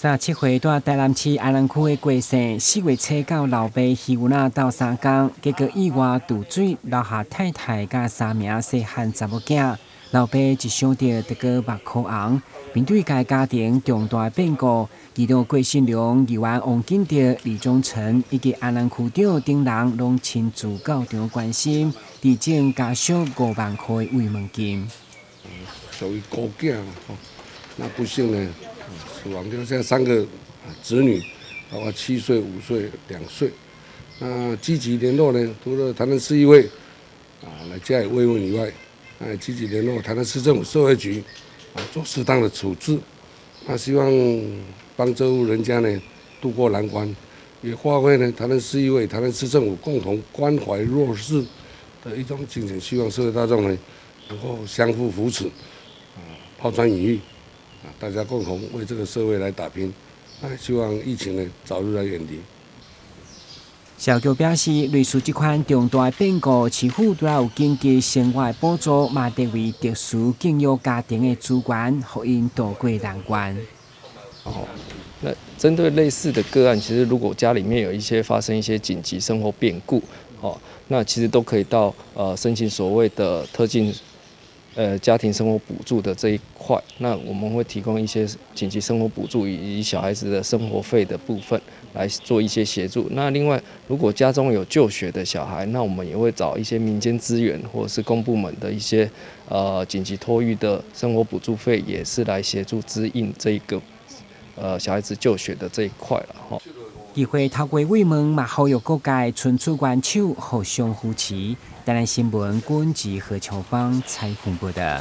37歲蹛台南市安南區的郭姓，4月初九老爸魚塭鬥相共，結果意外墮水，留下太太佮三名細漢查某囝。老爸一想著就閣目眶紅。面對該家庭重大變故，議長郭信良、議員王金德、李忠誠以及安南區長等人攏親自到場關心，致贈家屬5萬塊慰問金。屬於孤囝，那不幸呢，死亡就現在三個子女，包括7歲、5歲、2歲。那積極聯絡呢，除了台南市議會啊來加以慰問以外，那也積極聯絡台南市政府社會局啊做適當的處置。那希望幫這戶人家呢渡過難關，也發揮呢台南市議會、台南市政府共同關懷弱勢的一種精神，希望社會大眾呢能夠相互扶持，啊拋磚引玉，啊大家共同為這個社會來打拼。那希望疫情呢早日來遠離。社局表示，類似這款重大變故，市府除了有緊急生活補助，嘛列為特殊境遇家庭的資源，予𪜶渡過難關。哦，那針對類似的個案，其實如果家裡面有一些發生一些緊急生活變故，哦，那其實都可以到申請所謂的特進家庭生活補助的這一塊，那我們會提供一些緊急生活補助以及小孩子的生活費的部分來做一些協助。那另外，如果家中有就學的小孩，那我們也會找一些民間資源或者是公部門的一些緊急托育的生活補助費，也是來協助支應這個小孩子就學的這一塊了哈。議會透過慰問嘛，呼籲各界伸出援手，互相扶持。台南新聞，軍籍何秋芳採訪報道。